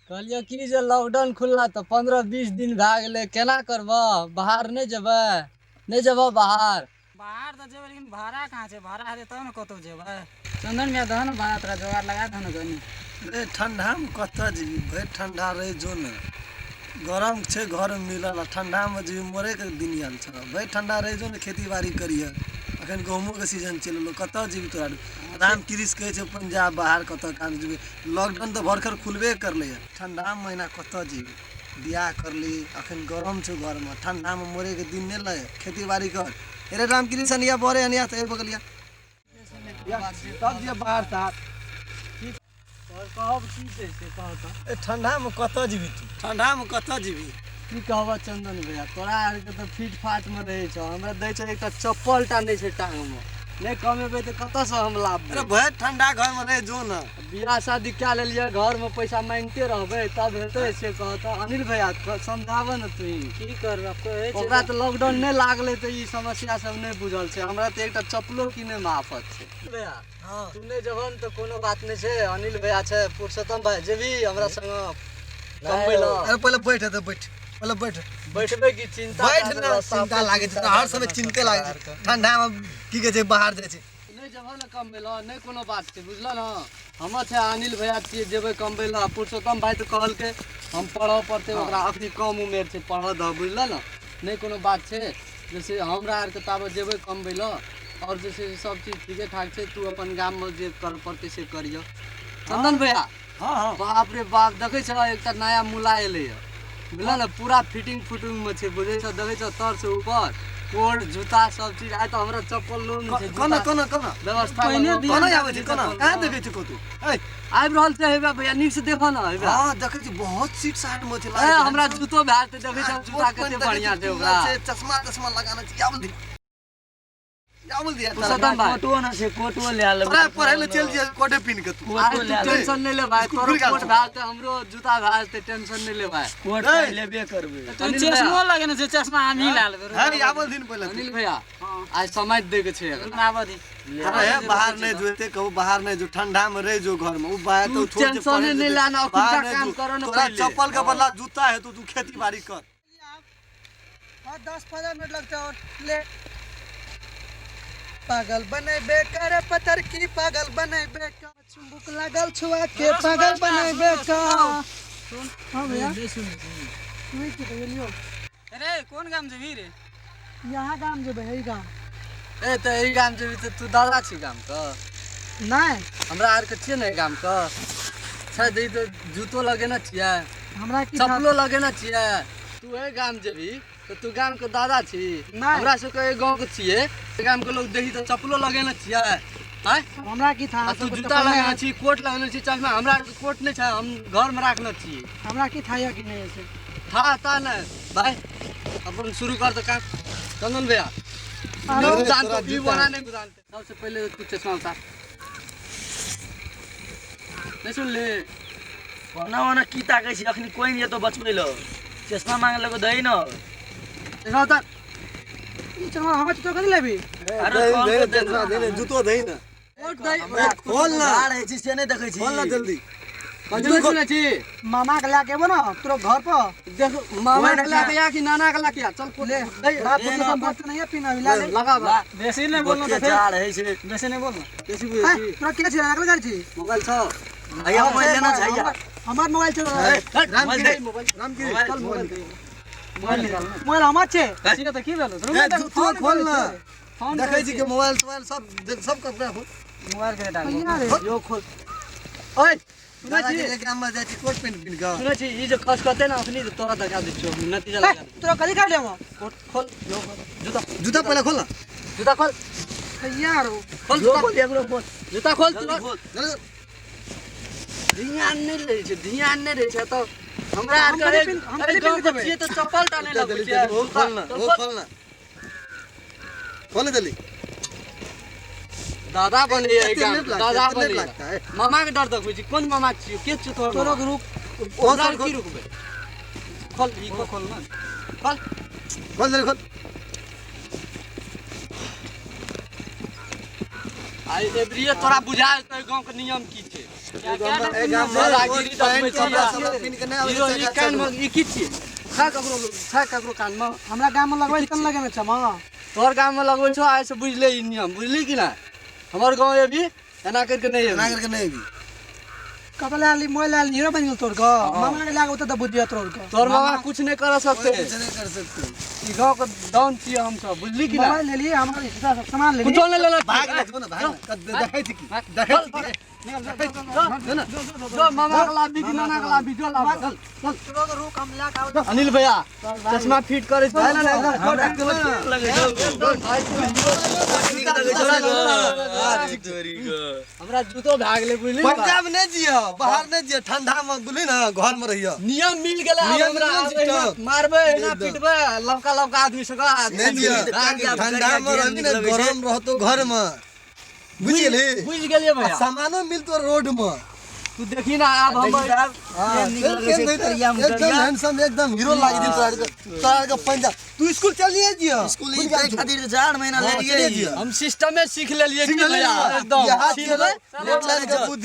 कहलियौ कि जे लॉकडाउन खुलला तऽ 15-20 दिन भए गेलै, केना करबह? बाहर नहि जेबै? नहि जेबह बाहर? बाहर तऽ जेबै, लेकिन भाड़ा कहाँ छै? भाड़ा हेतै तब ने कतहु जेबै। चन्दन मियाँ, दह ने भाड़ा, तोरा जोगाड़ लगा दह ने कनि। रे ठंडामे कतऽ जेबही? भरि ठंडा रहि जो ने, गरम छै घरमे मिलल, आ ठंडामे जेबही मरैके दिन आयल छौ। भरि ठंडा रहि जो ने, खेती बाड़ी करिहे। अखन गहूमोके सीजन चलि एलौ, कतऽ जेबही तोरा? राम कृष्ण कहै छै पंजाब बाहर कतऽ काम जेबै? लॉकडाउन तऽ भरखर खुलबे करलै हँ। ठंडामे महीना कतऽ जेबही? बियाह करली, अखन गरम छौ घरमे, ठंडामे मरैके दिन नहि लगे, खेती बाड़ी कर। अरे राम कृष्ण अनिया बड़े अनिया तऽ बगलिया तब जे बाहर साथ कहब की छै से कह तऽ। ए ठंडामे कतऽ जेबही तू? ठंडामे कतऽ जेबही? की कहबह चंदन भैया, तोरा आरके तऽ फिट फाटमे रहै छौ, हमरा दै छै एकटा चप्पल टा नहि छै टांगमे। नहि कमेबै तऽ कतऽसँ हम लाभबै? अरे भरि ठंडा घरमे रहि जो ने। बियाह शादी कए लेलियै, घरमे पैसा मांगिते रहबै तब हेतै से कह तऽ। अनिल भैया, समझाबऽ ने तू। की करबै, कहै छै। ओकरा तऽ लॉकडाउन नहि लागलै तऽ ई समस्या सब नहि बुझल छै, हमरा तऽ एकटा चप्पलो किनैमे आफत छै। भैया, तू नहि जेबह ने तऽ कोनो बात नहि छै, अनिल भैया छै, पुरुषोत्तम भाई जेबही हमरा संग कमबै लए? अरे पहिले बैठ, तऽ बैठ, पहिले बैठ। बैठबै की चिंता? बैठ ने, चिंता लागै छै हर समय, चिंते लागै छै। ठंडामे की कहै छै, बाहर जाइ छै। नहि जेबह ने कमबै लए, नहि कोनो बात छै, बुझलह ने? हमर छै अनिल भैया छियै, जेबै कमबै लए। पुरुषोत्तम भाई तऽ कहलकै हम पढ़ऽ पड़तै, ओकरा अखनी कम उमेर छै, पढ़ऽ दह, बुझलह ने? नहि कोनो बात छै, जैसे हमरा आरके ताबत जेबै कमबै लए, आओर जे छै से सब चीज ठीके ठाक छै। तू अपन गाममे जे करऽ पड़तै से करिह। चंदन भैया। हँ हँ। बाप रे बाप, देखै छह एकटा नया मुला एलैए, बुझलह ने? पूरा फिटिंग फुटिंगमे छै, बुझै छह? देखै छह तरसँ ऊपर कोट जूता सब चीज। आइ तऽ हमरा चप्पल लोन छै। कोना कोना कोना व्यवस्था पहिने लगबऽ दिया। कोना आबै छै? कोना कहाँ देखै छै? कतौ ऐ आबि रहल छै। हेबे भैया, नीक से देखऽ ने हेबे। हँ, देखै छी, बहुत सीट साइड मे छै। ए हमरा जूतो भए जेतै। देखै छह जूता कते बढ़िया छै ओकरा। चश्मा तश्मा लगाना छै। या बोल या बोल दिया। पुरुषोत्तम भाई। कोटो न छै, कोटो लए लेबै। तोरा पढ़ै लए चलि जिया कोटे पिन के तू। आइ कोटो तू लए लेबै। टेंशन नहि ले भाई, तोरो खुल गेल कोट छौ। भए जेतै, हमरो जूता भए जेतै, टेंशन नहि ले भाई। Cot A. लेबे करबै। तू अनिल चश्मो भैया। लगेने छै, चश्मा हमही लए लेबै। है या बोल दिन पहिले तू। अनिल भैया, आइ समय दै के छै एकरा। आबऽ दी। अरे बाहर नहीं जो, एते कहू बाहर नहीं जो, ठंडा में रह जो घर में। उ बाहर तू तो छोड़ के टेंशने पढ़े नहीं जेतै। लाना, बाहर अखुनका नहीं काम जो। करो ने तोरा पहिले। चप्पल के बदला जूता है तो तू खेती बाड़ी कर। हाँ, 10-15 मिनट लगता है और ले। पागल बनेबे कर पतर की, पागल बनेबे कर चुम्बुक लागल छुआ के, पागल बनेबे कर। हाँ भैया, नहीं की कहियो। अरे कोन गाम जेबही रे? यहाँ गाम जेबै, एहि गाम। ए तऽ एहि गाम जेबही तऽ तू दादा छी गामके? नहि। हमरा आरके छियै ने एहि गामके छै तऽ ई तऽ जूतो लगेने छियै। हमरा की था- चप्पलो लगेने छियै। तू एहि गाम जेबही तऽ तू गामके दादा छी? नहि। हमरा सबके एहि गाँवके छियै, एहि गामके लोग देखी तऽ चप्पलो लगेने छियै आँय? हमरा की था आ तू जूता लगेने छी, कोट लगेने छी, चश्मा। हमरा आरके कोट नहि छै, हम घरमे राखने छियै। हमरा की था या कि नहीं ऐसे था ता नहि भाइ, अपन शुरू कर तऽ काम। चंदन भैया, आरो नहीं जानते, तोरा ई जूता। वाला नहीं जानते। सबसे पहले तू चश्मा उतार। नहीं सुनली? ओना ओना की ताकै छी? अखनी कोइ नहि एतौ बचबै लए। चश्मा मांगे लगो, दही न। चश्मा उतार। ई चश्मा हमर तो कथी लेबी? अरे दही खोल दही के ने, दे चश्मा दही ने, जूतो दही ने। कोट दही। खोल ना। बाहर रहै छी से नहि देखै छी। खोल ना जल्दी। कथी नहीं सुनै छी? मामा के लए के एबो ना तोरो घर पर। देखो, मामा के लाके या कि नाना के लाके आ, चल कोट ले। दही। बाप के संपर्क नहीं है पीना अभी, ला ले। लगा बा। बेसी नहि बोलना गोटे तऽ फेर जाड़ रहै छै। बेसी नहि बोलना। बेसी बुझै हैं, छी? तोरा के छै राखल गाड़ी छी? मोबाइल छौ? भैया, मोबाइल लेना छै भैया। हमर मोबाइल छै। राम मोबाइल गिरी दे। मोबाइल। राम गिरी। मोबाइल। मोबाइल दे। मोबाइल निकाल ना। मोबाइल हमर छै। ठीक है, तऽ की भेलो? ए, जूतो खोल ना। फोन देखै छी कि मोबाइल तोबाइल सब सब कपड़ा खोल। मोबाइल के डाल। भैया रे। यो खोल। ओए सुनै छी? एक गाम में जाइ छी कोट पेंट पिन के। सुनै छी, ई जे खसकतै ने अखनी तऽ तोरा देखा दै छियौ नतीजा। हैं, लगा दे। तोरा कथी काट लेबो? कोट खोल, यो खोल, जूता। जूता पहिले खोल ना। जूता खोल। भैया रो। खोल जो जूता। खोल, एकरो खोल। जूता खोल। जल्दी तुरंत। खोल। जल्दी। ध्यान नहि रहै छै, ध्यान नहि रहै छै तऽ हमरा हम आरके कथी एहि पिन- हम एहि कथी पिन गाँवके के जेबै? छियै तऽ चप्पल टा नहि लगबै जल्दी छियै। जल्दी, वो खोल ना, चल वो खोल। खोल ना, खोल ना जल्दी। दादा बनैया एहि एते गामके, लेट लागतै, दादा एते लेट बनैया। लागतै। मामाके डर देखबै छी? कोन मामा छियौ? के छियौ तोहर तोरो मामा? रुक। ओ हमरा सब आर की खोल। रुकबै? खोल, ई खोल। खोल ना। खोल। खोल जल्दी खोल। आइ एबरिये तोरा बुझा जेतौ एहि गाँवके नियम की छै। ई कान में ई की छियै? खा ककरो, खा ककरो कान में। हमरा गाम में लगबै तन लगेने छ मां। तोहर गाम में लगबै छौ, आइ से बुझि ले ई नियम, बुझली कि ना? हमर गाँव एबी एना करके नहीं एना एबी। करके नहीं एबी। कतऽ लए आली मोबाइल आली हीरो बनि गेल तोर के। मामा के लाग ओतऽ तऽ बुझिया तोर के। तोहर मामा कुछ नहीं कर सकते, कुछ नहीं कर सकते। ई गाँव के डाउन छियै हम सब, बुझली कि ना? मोबाइल लेली, हमरा हिस्सा सब सामान लेली। कुछो नहीं लेलक। भाग ना जो ना, भाग ना। देखै छी की, देखै छी की। जो मामा के लाबी कि नाना के लाबी, जो लाब। चल चल, रुक हम लए के आबै। अनिल भैया चश्मा फिट करे छै। हमरा जूतो भए गेलै, बुझली? पंजाब नहीं जियो, बाहर नहीं जियो, ठंडा में बुझली ना, घर में रहियो। नियम मिल गेलै आब। नियम हमरा मिल आब जेतौ। एना मारबै, एना पिटबै लबका लबका आदमी सबके। नहीं जियो, ठंडा में रहबी ना, गरम रहतो घर में, बुझ गेली? बुझि गेलियै भैया। सामानो मिलतो रोड में। तू देखी ना आब हम एकदम हैंडसम, एकदम हीरो लागी दिन तोरा के, तोरा के पंजाब। तू स्कूल चलिए जियो। स्कूल ई खातिर 4 महीना हाँ, ले चलिए जियो। हम सिस्टमे सीख लेलियै की भैया, एकदम यहाँ सीख लेबै। बुद्धि।